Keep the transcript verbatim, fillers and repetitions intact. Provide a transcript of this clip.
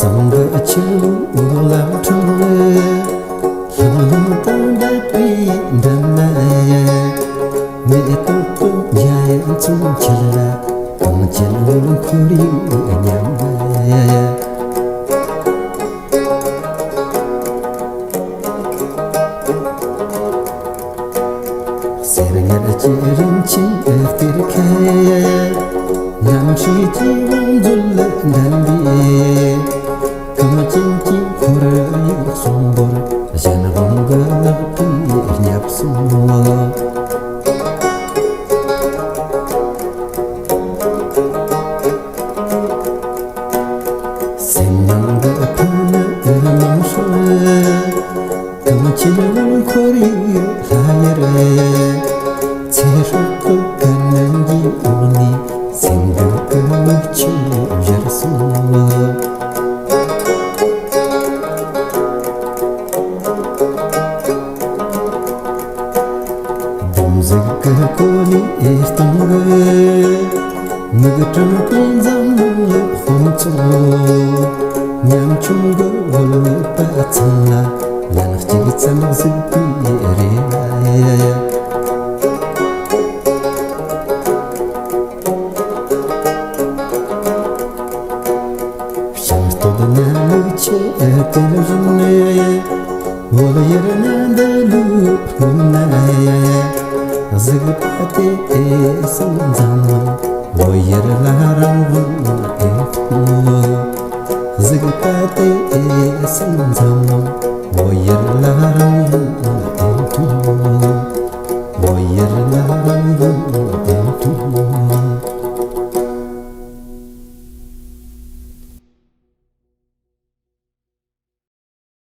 གང་གི་ཆུ་བོ་ལམ་འཕྲང་ལ། ལྷང་ལྷང་དང་འདྲ་བའི་འགྲམ་ན། མེ་ཏོག་ཏུ་འཇའ་ཡི་ཚོན་འཁྱིལ་ལ། གངས་ཅན་ལོ་འཁོར་ཡུག་མཉམ་ལ། གསེར་དངུལ་གྱི་རིན་ཆེན་གཏེར་ཁ། རྣམ་ཤེས་ཀྱི་བང་མཛོད་ལ་འགྲན་པའི། གངས་ཅན་གྱི་ཁོར་ཡུག་གསོན་པོར། གཞན་དབང་གི་ལག་པས་བསྙབས་སོང་། སེམས་ནང་གི་ཕུ་ནུ་མང་ཤོས། གངས་ཅན་ལོ་འཁོར་ཡུག་ལྷ་ཡི་རེད། ཚེ་སྲོག་གི་གན་གྱི་འོག་ནས། སེམས་འགུལ་གྱི་མིག་ཆུ་བཞུར་སོང་། ལྡུམ་གཟུགས་ཀྱི་གོ་ལའི་སྟེང་གི། མིག་སྤྲིན་དེ་འཛམ་གླིང་ལ་དཔོན་ཚོགས། ཉམ་ཆུང་གི་བུ་ལོན་པ་ཚང་ལ། ལན་གཅིག་ཙམ་གཟིགས་པའི་རེ་བ། ཤིང་སྟོད་ན་ལུག་ཆུ་དེ་བཞིན། བོད་ཡུལ་ན་འདི་ལུག་ཕུ་ན། གཟིགས་པ་དེ་སང་འཛམ་གླིང་། བོད་ཡུལ་ལ་རང་དབང་ཨེ་ཐོབ། གཟིགས་པ་དེ་སང་འཛམ་གླིང་། བོད་ཡུལ་ལ་རང་དབང་ཨེ་ཐོབ། བོད་ཡུལ་ལ་རང་དབང་